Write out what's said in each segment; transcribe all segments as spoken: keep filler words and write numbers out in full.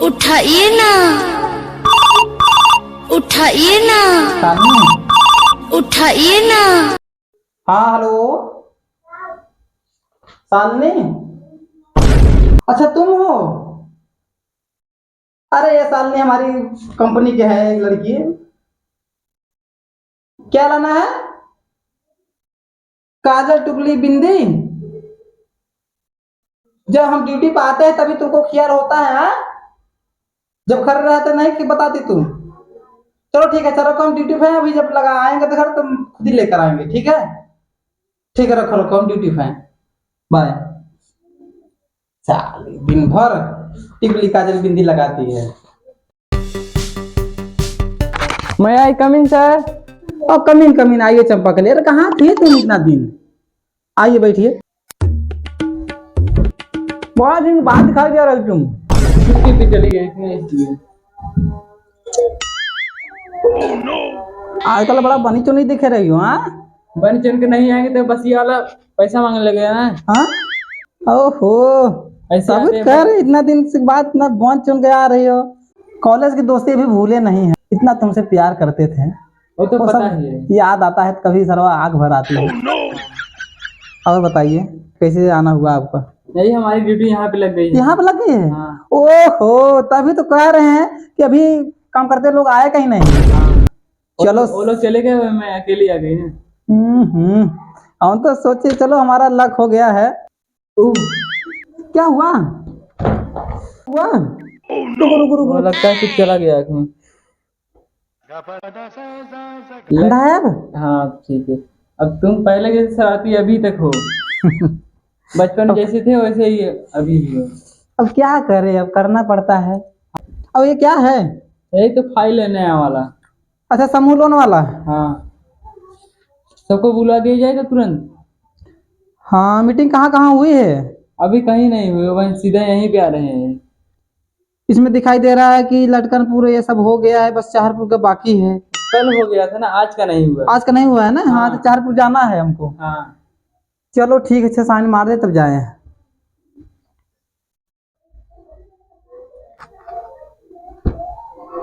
उठाइए ना, उठाइए ना, सामने। उठाइए ना। हाँ, हेलो। शालिनी? अच्छा, तुम हो? अरे, ये शालिनी हमारी कंपनी के है, एक लड़की। क्या लाना है? काजल, टिकुली, बिंदी? जब हम ड्यूटी पे आते हैं, तभी तुमको ख्याल होता है, हाँ? जब घर रहते नहीं कि बताती तुम। चलो ठीक है, चलो, हम ड्यूटी पे हैं, अभी जब लगा आएंगे तो घर, तुम खुद ही लेकर आएंगे, ठीक है? ठीक है, रखो, रखो, हम ड्यूटी पे हैं। बाय। साली दिन भर टिकुली, काजल, बिंदी लगाती है। May I come in, sir? ओ, come in, come in, आइए चंपा कली। अरे, कहाँ थी तुम इतना दिन? आइए, बैठिए। बहुत दिन बाद दिखाई दे रही तुम। छुट्टी पे चली गई थी, इसलिए। आजकल बड़ा बनी चुनी दिख रही हो, हाँ? बनी चुन के नहीं आएंगे तो बस ये वाला पैसा मांगने लगे हैं। हाँ? ओहो। ऐसे तभी आते हैं कह बस। रहे, इतना दिन से बाद ना बन चुन के आ रही हो। कॉलेज की दोस्ती अभी भूले नहीं है, इतना तुमसे प्यार करते थे। वो तो वो पता सब ही है। याद आता है तो कभी सरवा आंख भर आती है। और बताइए, कैसे आना हुआ आपका? यही हमारी ड्यूटी यहाँ पे लग गई है। यहाँ पे लग गई है? हाँ। ओहो, तभी तो कह रहे हैं कि अभी काम करते लोग आए कहीं नहीं। हाँ। चलो। वो लोग चले गए, मैं अकेली आ गई ना। हम्म, हम्म। हम तो सोचे चलो हमारा लक हो गया है। ओ, क्या हुआ? हुआ? रुको, रुको, रुको। वो लगता है कुछ चला गया इसमें। अंधा है अब? हाँ, ठीक है। अब तुम पहले जैसे शरारती अभी तक हो। बचपन में जैसे थे वैसे ही अभी भी हो। अब क्या करें, अब करना पड़ता है। अब ये क्या है? यही तो फाइल है नया वाला। अच्छा, समूह लोन वाला? हाँ। सबको बुला दिया जाए तो तुरंत। हाँ, मीटिंग कहाँ कहाँ हुई है? अभी कहीं नहीं हुई, वहीं सीधा यहीं पे आ रहे हैं। इसमें दिखाई दे रहा है कि लटकनपुर ये सब हो गया है, बस चाहरपुर का बाकी है। कल हो गया था ना, आज का नहीं हुआ। आज का नहीं हुआ है ना? हाँ, हाँ। तो चाहरपुर जाना है हमको। हाँ। चलो ठीक है, अच्छा साइन मार दे तब जाए।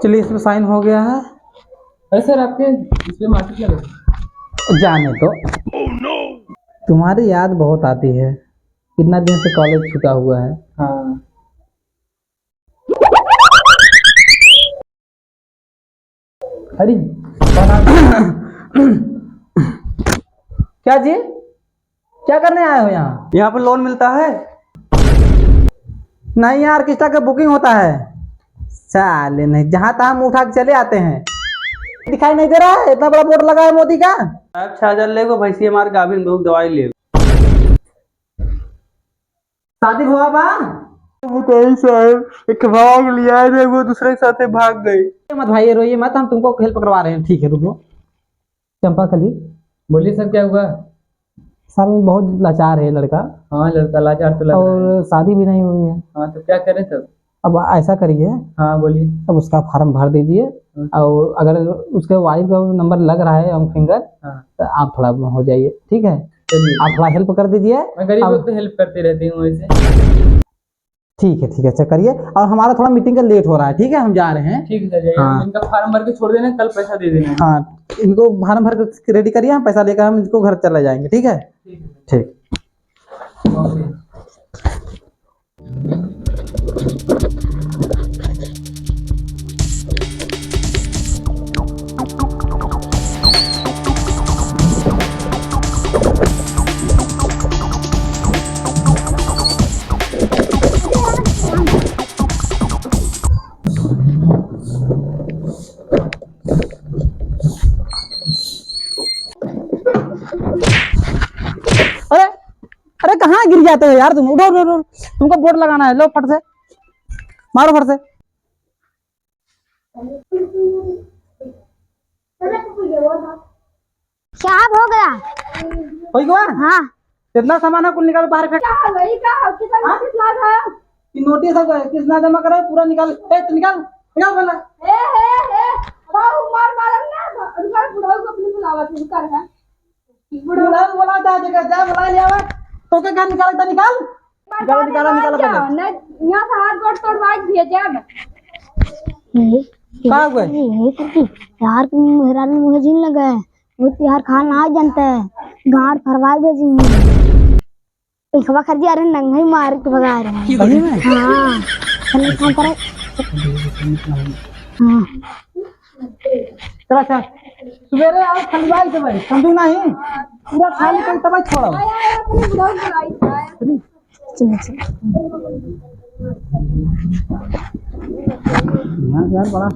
चलिए, इसमें साइन हो गया है। अरे सर, आपके इसमें मार्केट लगा। जाने दो। तुम्हारी याद बहुत आती है, कितना दिन से कॉलेज छूटा हुआ है। हाँ। अरे, क्या जी, क्या करने आए हो यहाँ? यहाँ पर लोन मिलता है? नहीं, यहाँ ऑर्केस्ट्रा का बुकिंग होता है। साले नहीं, जहाँ तहाँ मुँह उठा के चले आते हैं। दिखाई नहीं दे रहा है, इतना बड़ा बोर्ड लगा है मोदी का। साहब, छह हजार लेगो, भैंसी हमार गाभिन, दूध दवाई ले। शादी भवा बा? बताइए साहब, एक भाग लिया रे, वो दूसरे के साथे भाग गई। मत भाई, रोइए मत, हम तुमको हेल्प करवा रहे हैं, ठीक है, रुको। चंपा कली। बोलिए सर, क्या हुआ? सर, बहुत लाचार है लड़का। हाँ, लड़का लाचार तो लग रहा है। और शादी भी नहीं हुई है। हाँ, तो क्या करें सर? अब ऐसा करिए। हाँ, बोलिए। अब उसका फॉर्म भर दीजिए। हाँ। और अगर उसके वाइफ का नंबर लग रहा है, ऑन फिंगर, हाँ। तो आप थोड़ा हो जाइए, ठीक है? चलिए। आप थोड़ा हेल्प कर दीजिए। मैं गरीब अब लोग तो हेल्प करते रहते हैं वैसे। ठीक है, ठीक है, अच्छा करिए। और हमारा थोड़ा मीटिंग का लेट हो रहा है, ठीक है, हम जा रहे हैं। ठीक है सर, जाइए। हाँ। इनका फॉर्म भर के छोड़ देना, कल पैसा दे देना। हाँ, इनको फॉर्म भर के रेडी करिए, हम पैसा लेकर हम इसको घर चले जाएंगे, ठीक है? ठीक है। ठीक। ओके। अरे, अरे, कहाँ गिर जाते हो यार तुम? उठो, उठो, उठो। तुमको बोर्ड लगाना है, लो फट से, मारो फट से। साहब, हो गया। हो गया? हाँ। कितना सामान है, कुल निकाल बाहर फेंक। क्या है भाई, क्या है? कितना हाँ? नोटिस लाग है? ये नोटिस है, कितना जमा करे, पूरा निकाल। ए, तू निकाल, निकाल पहले। ए, ए, ए, बाबू मार मारम ना, उनका बुढ़ऊ को अपने बुलावा थे, कर है। बुढ़ऊ बुलावा था, देखा, जा बुला लिया हुआ। तो क्या, क्या निकाल, इतना निकाल। निकालो, निकालो, निकालो पहले। नहीं, यहाँ से हाथ गोड़ तोड़वा के भेजे अब। ये, का हुआ? ये, ये करके यार, तुम मेहरारू मुझे जिन लगा है। वो तो यार खाना ना जानता है, गाड़ फरवा भेजी। एक बार कर दिया, अरे नंगा ही मार के भगा रहे हैं। सही में? हाँ। चलो, काम करे। हाँ। चला, चला। सुबेरे आओ, खंडवाई से भाई, समझू नहीं? पूरा खाली कर तब छोड़ो। चलो, चलो। यहाँ यार बड़ा